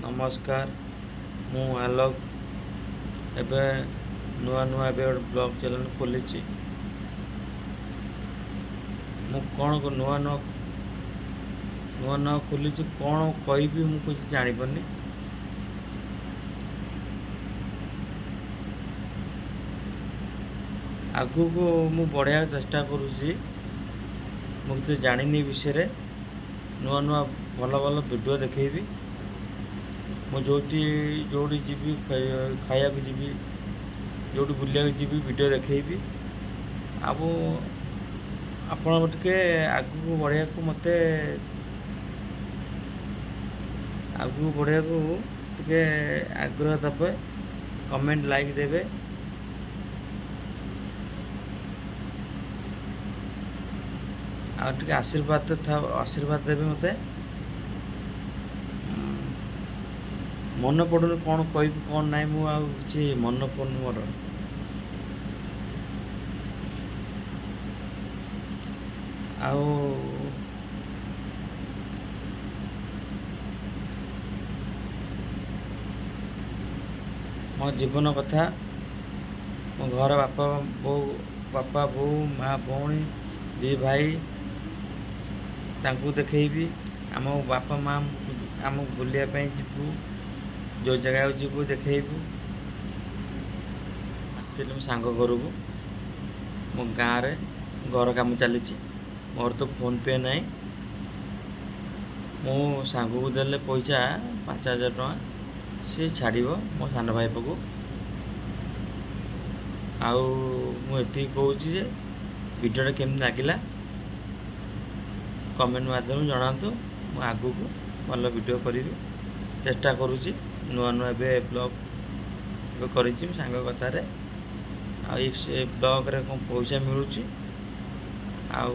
ନମସ୍କାର, ମୁଁ ଆଲୋକ। ଏବେ ନୂଆ ନୂଆ ଏବେ ଗୋଟେ ବ୍ଲଗ୍ ଚ୍ୟାନେଲ୍ ଖୋଲିଛି। ମୁଁ କ'ଣ ନୂଆ ନୂଆ ନୂଆ ନୂଆ ଖୋଲିଛି, କ'ଣ କହିବି ମୁଁ କିଛି ଜାଣିପାରୁନି। ଆଗକୁ ମୁଁ ବଢ଼େଇବାକୁ ଚେଷ୍ଟା କରୁଛି। ମୁଁ କିଛି ଜାଣିନି ବିଷୟରେ। ନୂଆ ନୂଆ ଭଲ ଭଲ ଭିଡ଼ିଓ ଦେଖେଇବି। ମୁଁ ଯେଉଁଠି ଯେଉଁଠି ଯିବି, ଖାଇବାକୁ ଯିବି, ଯେଉଁଠି ବୁଲିବାକୁ ଯିବି, ଭିଡ଼ିଓ ଦେଖେଇବି। ଆଉ ଆପଣ ଟିକେ ଆଗକୁ ବଢ଼ିବାକୁ, ମୋତେ ଆଗକୁ ବଢ଼ିବାକୁ ଟିକେ ଆଗ୍ରହ ଦେବେ, କମେଣ୍ଟ ଲାଇକ୍ ଦେବେ। ଆଉ ଟିକେ ଆଶୀର୍ବାଦ ଆଶୀର୍ବାଦ ଦେବେ ମୋତେ। ମନେ ପଡ଼ୁନି କ'ଣ କହିବି କ'ଣ ନାହିଁ, ମୁଁ ଆଉ କିଛି ମନେ ପଡ଼ୁନି ମୋର। ଆଉ ମୋ ଜୀବନ କଥା, ମୋ ଘର ବାପା ବୋଉ, ବାପା ବୋଉ, ମା, ଭଉଣୀ, ଦୁଇ ଭାଇ, ତାଙ୍କୁ ଦେଖେଇବି। ଆମ ବାପା ମା ଆମକୁ ବୁଲିବା ପାଇଁ ଯିବୁ, ଯେଉଁ ଜାଗାକୁ ଯିବୁ ଦେଖେଇବୁ। ଆସିଥିଲି ମୋ ସାଙ୍ଗ ଘରକୁ। ମୋ ଗାଁରେ ଘର କାମ ଚାଲିଛି। ମୋର ତ ଫୋନ୍ପେ ନାହିଁ। ମୁଁ ସାଙ୍ଗକୁ ଦେଲେ ପଇସା 5000 ଟଙ୍କା, ସିଏ ଛାଡ଼ିବ ମୋ ସାନ ଭାଇ ପାଖକୁ। ଆଉ ମୁଁ ଏତିକି କହୁଛି ଯେ ଭିଡ଼ିଓଟା କେମିତି ଲାଗିଲା କମେଣ୍ଟ ମାଧ୍ୟମରେ ଜଣାନ୍ତୁ। ମୁଁ ଆଗକୁ ଭଲ ଭିଡ଼ିଓ କରିବି, ଚେଷ୍ଟା କରୁଛି। ନୂଆ ନୂଆ ଏବେ ବ୍ଲଗ୍ ଏବେ କରିଛି ମୋ ସାଙ୍ଗ କଥାରେ। ଆଉ ଏ ସେ ବ୍ଲଗ୍ରେ କ'ଣ ପଇସା ମିଳୁଛି, ଆଉ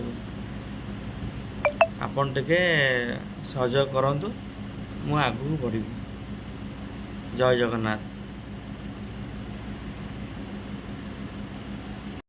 ଆପଣ ଟିକେ ସହଯୋଗ କରନ୍ତୁ, ମୁଁ ଆଗକୁ ବଢ଼ିବି। ଜୟ ଜଗନ୍ନାଥ।